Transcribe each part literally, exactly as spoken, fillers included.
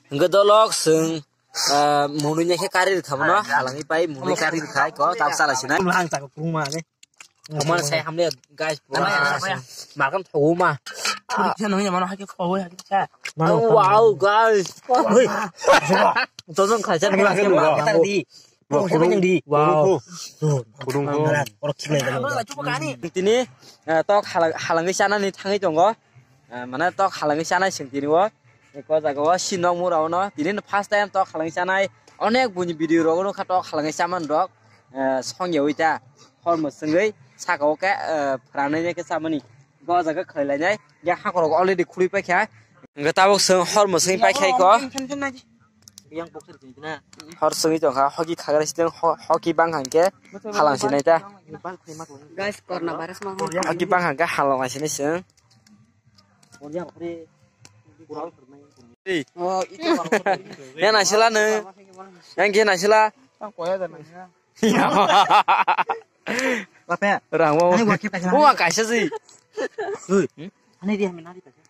Hwnkhe dolok chwng, ah, mwnwi nai khe kari rwkha mano, halangwi pai mwnwi kari rwkha, ko tak chala sinai. Lang chakha kurungma le. Oman sai hamle guys, pura. Makam thogo ma. Kisa nang ya mano hake phawi hake sa. Oh, wow, guys. Oi. Todong khaisa nang ya. Bo khudung di. Wow. Khudung ko. Oro khilai dalo. Tini, eh, tok halang-, halangwi chanani thangwi tongo. Eh, mane tok halangwi chanai chwng tini o. Ko jaga o si nok mura o no. Tini no first time tok halangwi chanai. Onek buini video rogo nukha tok halangwi chaman rok. Eh, songya ui ta. Hor mwswngwi saka o khe, eh, phranwi khe chamani. Go jaga khlai lainai. Ya hakorok already khului paikha. Hwnkhe tabuk chwng hor mwswngwi paikha ko. Hor songwi tongkha, hoki khagra siteng, ho-, hoki bangkha hwnkhe halang sinai ta. Guys, corona virus ma. Hoki bangkha hwnkhe halang sinai chwng. Oh, itu. Ya naisila nung. Yang ke naisila. Rang mau. Ani wakil paisa. Wah, kaisa sih. Ani dia menari paisa.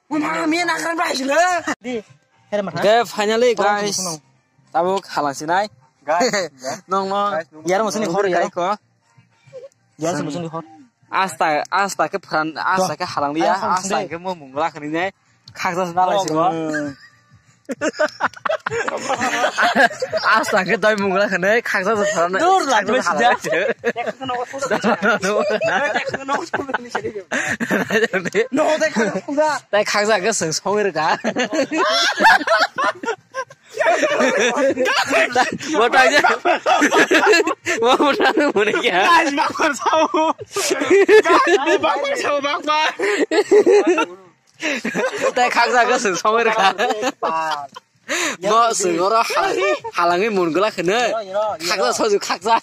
Mama, mia nakran bai sila. Di, here mah. Okay, finally, guys. Tabuk halang sinai. Guys, nong no. Yar mo sini hor yar. Ko. Yar mo sini hor. Asta, asta ke pran, asta ke halang dia, asta ke mo mungla khani ne. Khaksa sna lai sini. Asta ke doi mungla khani, khaksa sna. Dur la, khaksa sna. No, de khaksa. Tai khaksa ke song song ir ka. Bo ta je. Bo ta je muni kya. Guys, bakar sao. Guys, bakar sao, bakar. Tai khaksa ke song song ir ka. Bo sing oro ha-, halangwi mun gula khene. Khaksa soju khaksa.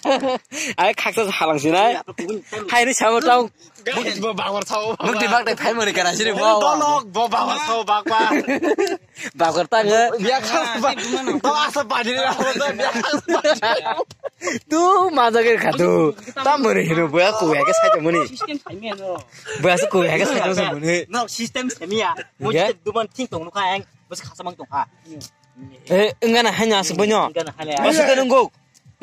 Ai khaksa halang sinai. Hai ni samo tau. Guys, bo bakar sao. Mukti bak dai phai mani kana sini bo. Dolok, bo bakar sao, bakar. Bakar tange. Biya khas ba. To asa bajri ra. Tu maja ke khatu. Ta mani hino bo ya ku ya ke sai mani. System sai mi no. Bo ya ku ya ke sai mani. No system sai mi ya. Mo duman thing tong nukha ang. Bwswk khasa mang tongkha. Eh, wngana haino aswk boino. Wngana haino. Bwswk khe nunggo.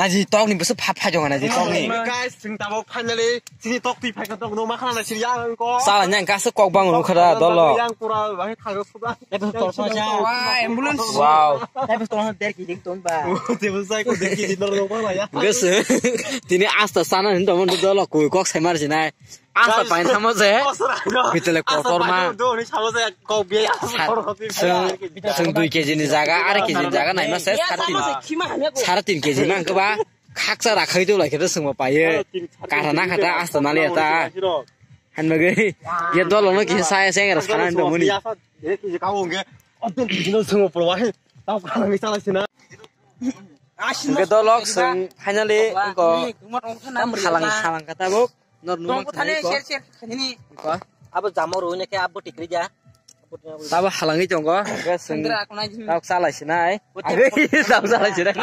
Naji tokni bwswk pha pha jongana naji tokni. Guys, chwng tabuk finally chini tok twi phaikha tok no ma khana chini yang ko. Sala nyang kasa kok bang nukha da dolo. Yang pura bahai thago suda. Taibo tolsa ja. Wah, ambulance. Wow. Taibo tolsa der kg ton ba. Taibo sai ko der kg dolo no ma ya. Ges. Tini asta sana hin to mon dolo ko kok sai mar jinai. Asta pain thamo je. Bitele kotor ma. Chwng dui kg ni jaga, arai kg ni jaga naima se sare tin. Sare tin kg ma hwnkhe ba khaksa rakhai to lai khe chwng bo paye. Kara na khata asta na le ta. Han bagwi. Ye dolo no kisa saya saya ra sana ndo muni. Hwnkhe dolok chwng finally ko halang halang kata bok. Nor numa khanai ko. Abo jamo rwini khe abo tikri dia. Tabo halangwi tongo. Hwnkhe chwng tok chalai sinai. Agwi tok chalai sinai.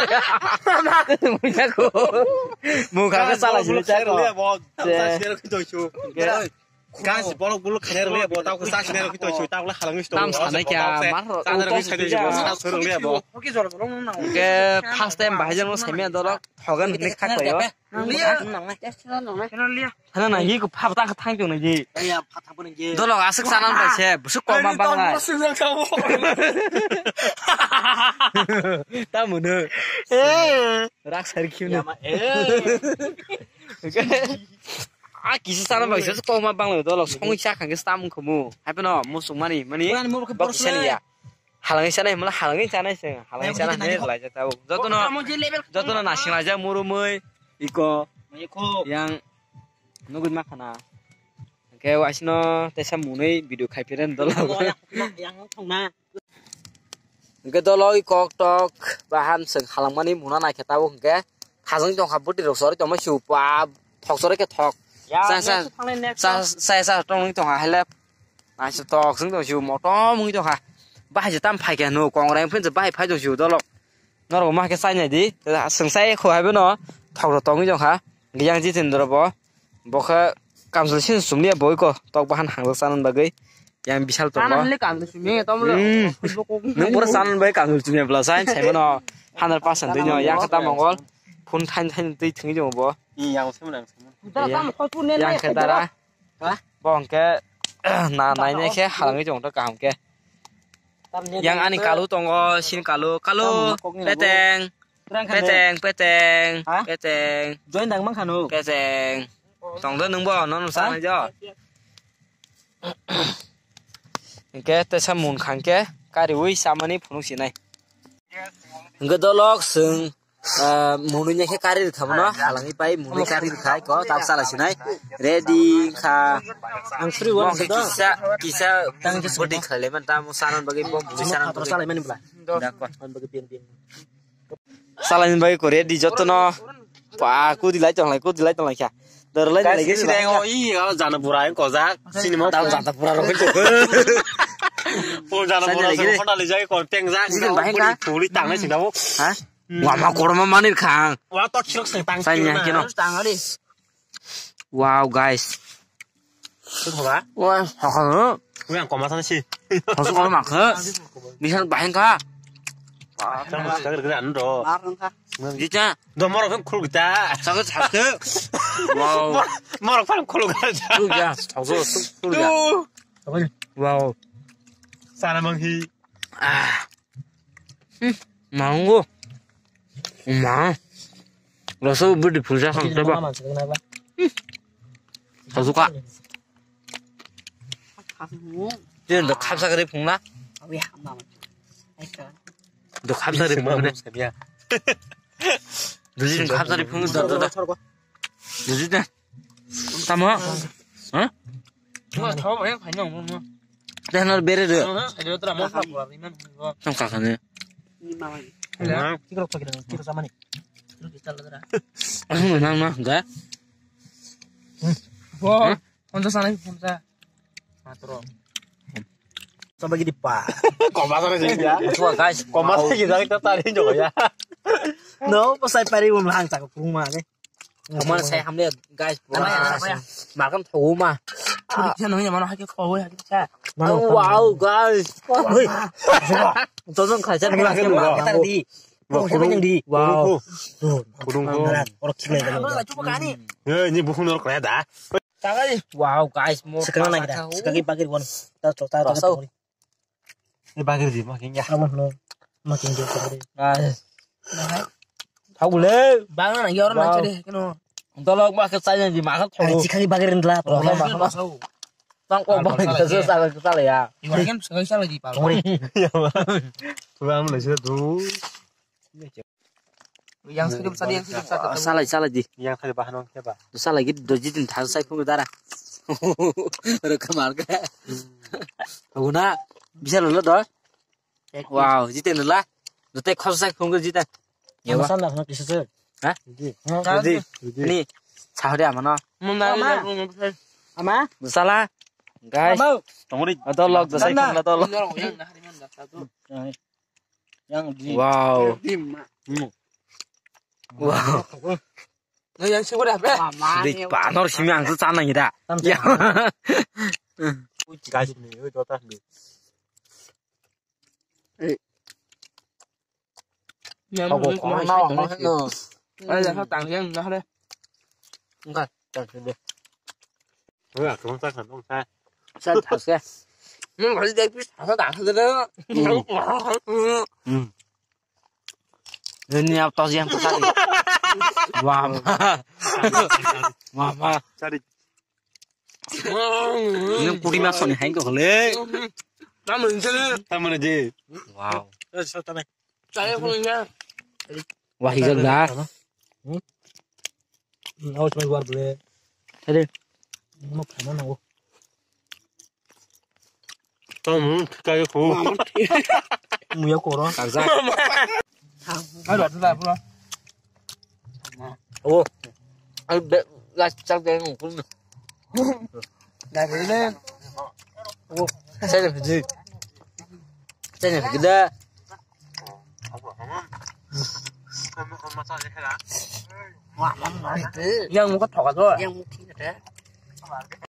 Mukha khe chalai sinai chai ko. Kasi bolok bolok khanya rwle bo tabo sa sinai rwkhi tong si tabo halangwi tongo. Tam sanai kya mar. Sana rwkhi sai de sa soro le bo. Hwnkhe first time bahai jang no saimya dolok thogan hini khak payo. Hana na hi ko phap ta thang tong na ji. Dolok aswk sanan bai se busuk kok ma bang lai. Ta munu. Rak sari khim na. A kisi sanan bai se kok ma bang lai dolok songwi sa khang ke stam khomu. Hai pano musuk mani mani. Bok sani ya. Halangwi chanai hwnla halangwi chanai se, halangwi chanai hwnwi laijak tabuk. Jotono, jotono nasing laijak murumwi, iko, yang nugwi makhana. Hwnkhe waisino teisa mwnwi video khai phirani dolo. Hwnkhe dolo iko tok bahan chwng halangmani muna naikhe tabuk hwnkhe. Khajang tongkha bwtwi rok chori tongma su pa thok chori khe thok. Ya, sa, sa, next thangnai, next sa, tong. Sa, sa tongwi tongkha haile. Naisuk tok sung tong su motom wngwi tongkha. Bahai je tam phai khe no kong rang phin je bahai phai tong su dolok. Norok ma khe chai nai di. Sung sai kho hai bono thok rok tongwi tongkha. Yang Jitendra bo. Bo khe kamchwlwi sin sumliya boi ko tok bahan hangjak chana bagwi. Yang bisal tongo. Chana hwnle kanjwk simi, tamo le. Hmm. Nwng pura chana bai kanjwk simi bwla sai, sai mano. Hundred percent twi no, yang kata mongol. Phone thain thain twi thwngwi tongo bo. Yang khe dara. Bo hwnkhe, na nainai khe halangwi tongo kaham khe. Yang ani kalu tongo, sin kalu, kalu, peteng, peteng, peteng, peteng. Join dang mankha no. Peteng. Tongdo nwngbo, nono sanai jo. Hwnkhe tesa mun khangkhe kariwi chamani phunuk sinai. Hwnkhe dolok chwng, ah, munui nai khe kari rwkha bono, halangwi pai munui kari rwkha, iko tab chala sinai. Ready wngkha. Ang free one kisa, kisa bwtwi khlai laimani, tamo chana bagwi bo munui chana bagwi. Chalai mani bwla. Dakwa. Ang bagwi piang piang. Salaini bagwi kore di jotono. Pa, kudi lai tonglai, kudi lai tonglai kha. Dor lai tonglai khe sini ngo, i, o jana pura ang kozak. Sini mo dal jana pura rok khe. O jana pura rok khonda le jai ko teng jak. Sini bahai ka? Puli tang nai sini bo. Ha? Wama korma manir khang. Wa to chirok sing tang. Sanya kino. Tang ari. Wow, guys. Wah, hakha. Wah, koma sana si. Hasu koma khe. Bisan bahai kha. Tang mas kagir kagir anu do. Jita. Do moro kan khul kita. Sakit sakit. Wow. Moro kan khul kita. Khul ya. Sakit khul ya. Wow. Sana manghi. Ah. Hmm, mango. Ma. Rasa beautiful sa khang seba. Sasuka. Dia ndo khapsa kari phungla. Do khapsa kari phungla. Duji khapsa kari phung da da da. Duji da. Tamo? Ha? Tamo yang khaina mo mo. Teh nor bere de. Tamo kakane. Kiro kiro samani. Kiro kita ladra. Aku menang mah enggak. Bo, onto sana pun sa. Matro. Coba gini pa. Koma sana sih ya. Coba guys. Koma sana kita tadi juga ya. No, pasai pari um hang tak rumah ni. Koma sai hamle guys. Apa ya, apa ya? Makan thauma. Kiri kisa nungya mano hake khawi hake kisa. Wow guys. Oi. Tozong khaisa nungya hake makan di. Wow. Kurung. Kurung. Oro khilai dalo. Ni bukhung nor kaya da. Wow guys, mo. Sekarang lagi dah. Sekarang bagir wan. Tahu tahu tahu. Ini bagir di makin ya. Amo no. Makin dia tadi. Guys. Thagu le. Bang na yor na chede keno. Dolok ma ke sai di ma ka thagu. Chikhani bagir ndla. Tang ko bang ke sa sa ya. Iwa game sa sa di pa. Tuang le se tu. Yang sini besar, yang sini besar. Salai, salai di. Yang tadi bahan siapa? Salai gitu, do jitin thang sai phung dara. Reka marka. Aguna bisa lo do. Wow, jitin la. Do te khos sai phung jitin. Ya ba. Sana na kisa se. Ha? Di. Ni sahri ama no. Ama. Ama. Sala. Guys. Tongri. Adolok do sai phung adolok. Yang di. Wow. Di ma. Hmm. Wow. No yang sih udah be. Di panor simi ang tuh sana ngira. Ya. Guys ni, oi kota ni. Yang mau mau mau mau no. Ada satu tang yang dah deh. Enggak, tak deh. Oi, aku tak kan dong saya. Sa thak se. Nang bhai dek pis thak thak de. Hmm. Ini apa tos yang tadi? Wah. Wah, wah. Cari. Ini puri mas ni hai ko le. Tamu ini. Tamu ni. Wow. Eh, sa tamu. Saya ko ini. Wah, hijau dah. Hmm? Awas main luar boleh. Tadi. Mau kemana, oh? Kamu kayak aku. Muya koro. Kagak. Aduh, aduh, aduh. Oh. Ayo, be, last cak deh, ngumpul. Nah, ini. Oh. Saya lebih. Saya lebih gede. Yang muka thok aja. Yang muka thok aja.